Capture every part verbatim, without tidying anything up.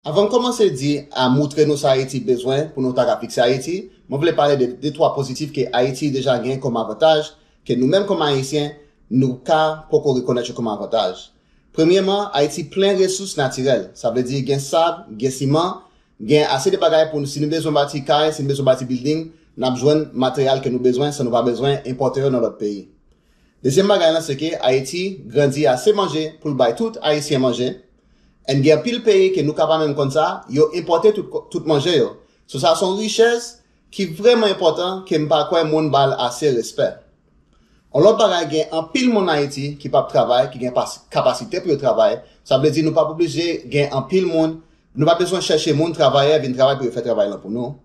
Avan m kòmanse di a moutre nou sa Ayiti bezwen pou nou ta ka fikse Ayiti, mwen vle pale de de twa pozitif ke Ayiti deja gen kòm avantaj ke nou menm kòm Ayisyen nou ka poko rekonèt yo kòm avantaj. Premyeman, Ayiti plen resous natirèl, sa vle di gen sab, gen siman, gen ase de bagay pou nou, si nou bezwen bati kay, si nou bezwen bati bilding, n ap jwenn materyal ke nou bezwen san nou pa bezwen enpòte yo nan lòt peyi. Dezyèm bagay lan se ke Ayiti grandi ase manje pou l bay tout Ayisyen manje. And gen anpil peyi ke nou ka pa menm konn sa, yo enpòte tout, tout manje yo. So sa se yon richès ki vrèman enpòtan ke m pa kwè moun ba l ase respè. Yon lòt bagay, gen anpil moun Ayiti ki p ap travay, ki gen pas- kapasite pou yo travay. Sa vle di nou p ap oblije gen anpil moun, nou pa bezwen chèche moun travayè vin travay pou yo fè travay lan pou nou.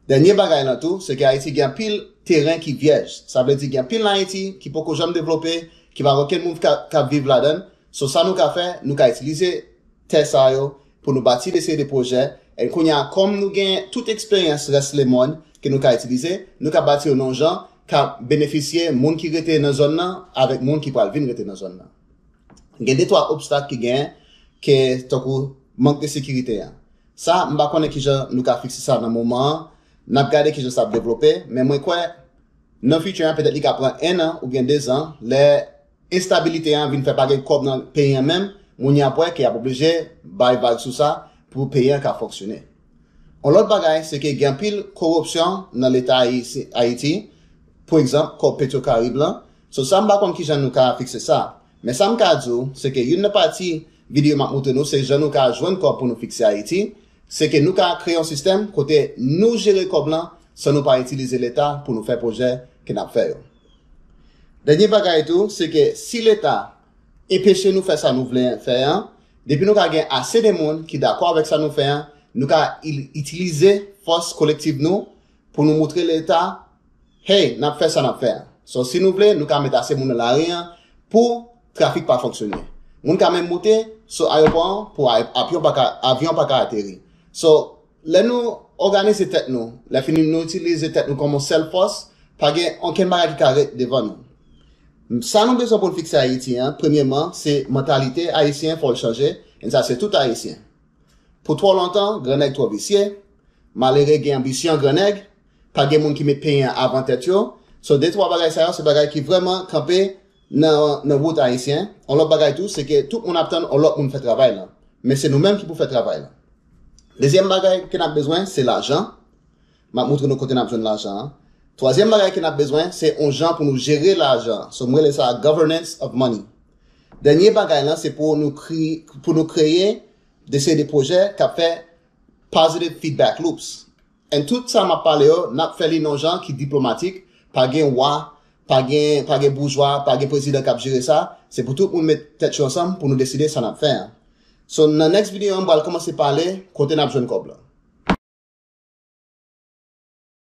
Dènye bagay lan tou, se ke Ayiti gen anpil teren ki vyèj. Sa vle di gen anpil nan Ayiti ki poko janm devlope, ki pa gen okenn moun k ap viv ladan l. So sa nou ka fè, nou ka itilize tè sa yo pou nou bati de seri de pwojè. E kounye a, kòm nou gen tout eksperyans rès lemonn ke nou ka itilize, nou ka bati yo nan yon jan k ap benefisye moun ki rete nan zòn nan avèk moun ki pral vin rete nan zòn nan. Gen de twa obstak ki genyen ke tankou mank de sekirite an. Sa, m pa konnen kijan nou ka fikse sa nan moman an. N ap gade kijan sa ap devlope, men mwen kwè nan future an, petèt li ka pran en an oubyen de zan, lè enstabilite an vin fè pa gen kòb nan peyi an menm, moun yo ap wè ke y ap oblije bay vag sou sa pou peyi an ka fonksyone. Yon lòt bagay, se ke gen anpil koripsyon nan Leta Ayiti, pou egzanp, kòb Petro Caribe lan. So sa, m pa konn kijan nou ka fikse sa. Men sa m ka di w, se ke youn nan pati videyo m ap montre nou, se jan nou ka jwenn kòb pou nou fikse Ayiti, se ke nou ka kreye yon sistèm kote nou jere kòb lan san nou pa itilize Leta pou nou fè pwojè ke n ap fè yo. Dènye bagay tou, se ke si Leta enpeche nou fè sa nou vle fè an, depi nou ka gen ase de moun ki dakò avèk sa nou fè an, nou ka il- itilize fòs kolektif nou pou nou moutre Leta, hey, n ap fè sa n ap fè an. So, si nou vle, nou ka met ase moun nan lari an pou trafik pa fonksyone. Moun ka menm moute sou ayewopò an pou ay- avyon pa ka, avyon pa ka ateri. So, lè nou òganize tèt nou, lè fini nou itilize tèt nou kòm yon sèl fòs, pa gen okenn bagay ki ka ret devan nou. Sa nou bezwen pou n fikse Ayiti an, premyeman, se mantalite ayisyen fò l chanje, e sa se tout Ayisyen. Pou twò lontan, grannèg twò visye, malere gen anbisyon grannèg, pa gen moun ki met peyi an avan tèt yo. So, de twa bagay sa yo, se bagay ki vrèman kanpe nan, nan wout ayisyen. Yon lòt bagay tou, se ke tout moun ap tann yon lòt moun fè travay lan. Men se nou menm ki pou fè travay lan. Dezyèm bagay ke n ap bezwen, se lajan. M ap montre nou kote n ap jwenn lajan an. Twazyèm bagay ke n ap bezwen, se yon jan pou nou jere lajan. So, m rele sa governance of money. Dènye bagay lan, se pou nou, kri- pou nou kreye de seri de pwojè k ap fè positive feedback loops. And tout sa m ap pale yo, n ap fè li nan yon jan ki diplomatik, pa gen wa, pa gen, pa gen boujwa, pa gen prezidan k ap jere sa. Se pou tout moun met tèt yo ansanm pou nou deside sa n ap fè an. So, nan next videyo an, m pral kòmanse pale kote n ap jwenn kòb lan.